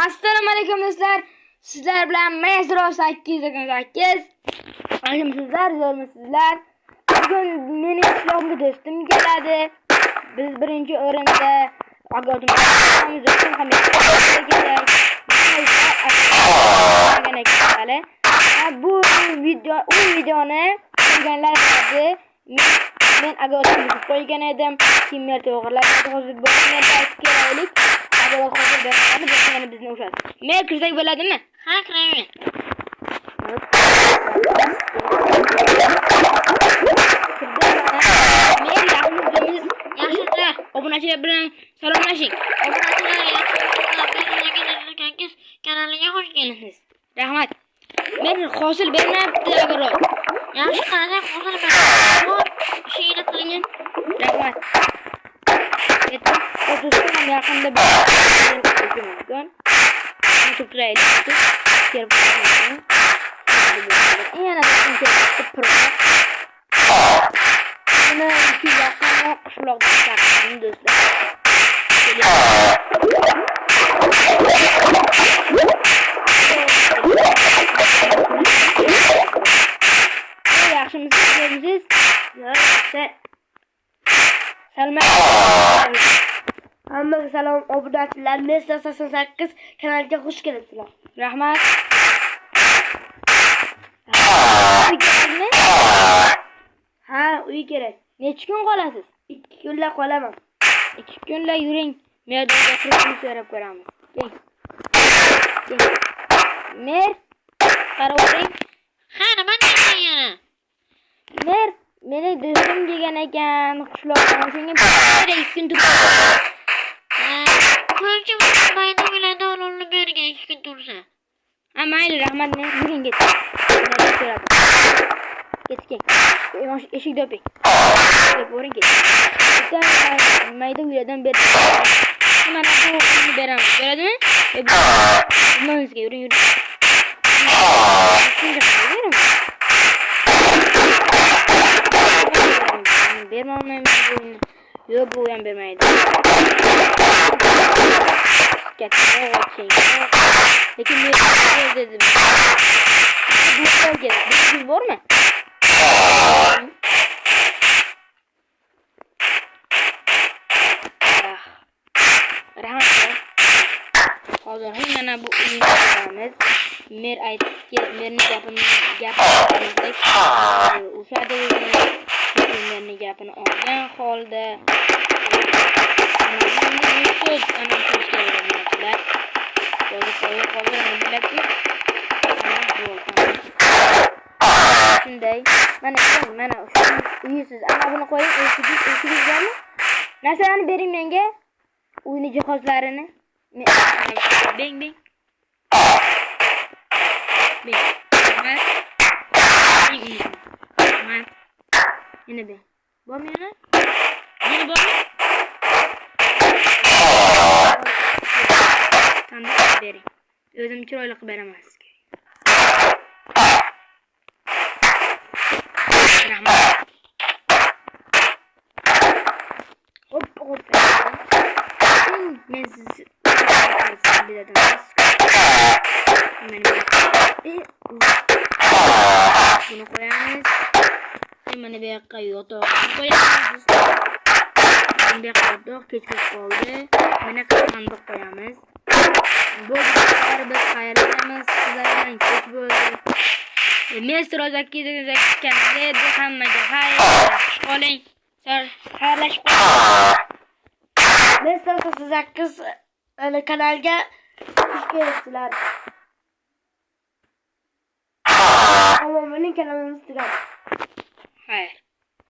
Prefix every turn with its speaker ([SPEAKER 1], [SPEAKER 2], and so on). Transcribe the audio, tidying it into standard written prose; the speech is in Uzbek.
[SPEAKER 1] Assalomu alaykum do'stlar. Sizlar bilan Mesro 888. Yaxshimisizlar, zo'rmisizlar? Bugun mening qishlog'imga do'stim keladi. Biz birinchi o'rinda agotimni do'stim ham kerak. Bu video, u videoni ko'rganlar biladi. Men agotimni qo'ygan edim. Kimlar to'g'rilab hozir bo'lgan aytib kelaylik. Agar hozir bermaydi, yana bizni uradi. Men kirsak bo'ladimi?
[SPEAKER 2] Ha, kiraman.
[SPEAKER 1] Men yaxshimisiz?
[SPEAKER 2] Yaxshilar.
[SPEAKER 1] Obunachilar bilan salomlashing.
[SPEAKER 2] Obunachilar yaxshilar. Kanaliga xush kelibsiz.
[SPEAKER 1] Rahmat. Men hosil bermayapti agarot.
[SPEAKER 2] Yaxshi qarasak hosil bermayapti. Ishingni qiling.
[SPEAKER 1] Rahmat. Yetti. Do'stim ham yaqinda bir mumkin. Turib kelib mumkin. Yana do'stim kelibdi pro. Buni shu yaqinroq qishloqda chaqirdim do'stlar. Yaxshimisiz, zo'rmisiz?
[SPEAKER 3] Yaxshi.
[SPEAKER 1] Salom.
[SPEAKER 3] Hammaga salom obunachilar. Mesro 88 kanaliga xush kelibsizlar.
[SPEAKER 1] Rahmat.
[SPEAKER 3] Ha, uy kerak.
[SPEAKER 1] Necha kun qolasiz?
[SPEAKER 3] 2 kunla qolaman.
[SPEAKER 1] 2 kunla yuring. Merda kirib so'rab ko'ramiz. Keling. Keling. Mer, qaroving.
[SPEAKER 2] Ha, nima deysan yana?
[SPEAKER 1] Mer, meni do'stim kelgan ekan, qishloqdan shunga bir 2 kun turib.
[SPEAKER 2] Ko'pchi mayda uylarda o'rnini bergan 2 kun tursa.
[SPEAKER 1] Ha, mayli, rahmat, men yuring ketdik. Ketdik. Eshikni yoping. Deb o'ring ketdik. Bitta mayda uylardan berdim. Mana bu uyni beramiz. Beradimi? Bundan sizga yuring, yuring. Bermayman bu uyni. Yo'q, bu ham bermaydi. Katta o'ching. Lekin men dedim. Bu yerga bu bormi? Rahmat. Hozir mana bu uyni ko'ramiz. Mer aytdiki, merni gapini gapirdik. O'shada merni gapini olgan holda ana shu shunday. Mana mana shu uyisiz. Ana buni qo'ying, eshigingiz bormi? Narsalarni bering menga. Uyni jihozlarini. Beng beng. Beng. Rahmat. Rahmat. Yana beng. Bormi yana? Yana bormi? Sandiq bering. O'zim chiroyli qilib beraman sizga. Rahmat. Hop hop. Men sizni biladim. Buni qo'yamiz. Mana bu yoqqa yotoq qo'yamiz. Bu yoqqa yotoq kechga qoldi. Mana sandiq qo'yamiz. Bu biz xayrlashamiz. Sizlar bilan kech bo'ldi. Mesro 888 kanali edi. Hammaga xayr, yaxshi qoling. Xayrlashib qoling.
[SPEAKER 3] Mesro 88 kanaliga xush kelibsizlar. Omon bo'ling, kanalimiz tugadi.
[SPEAKER 1] Xayr.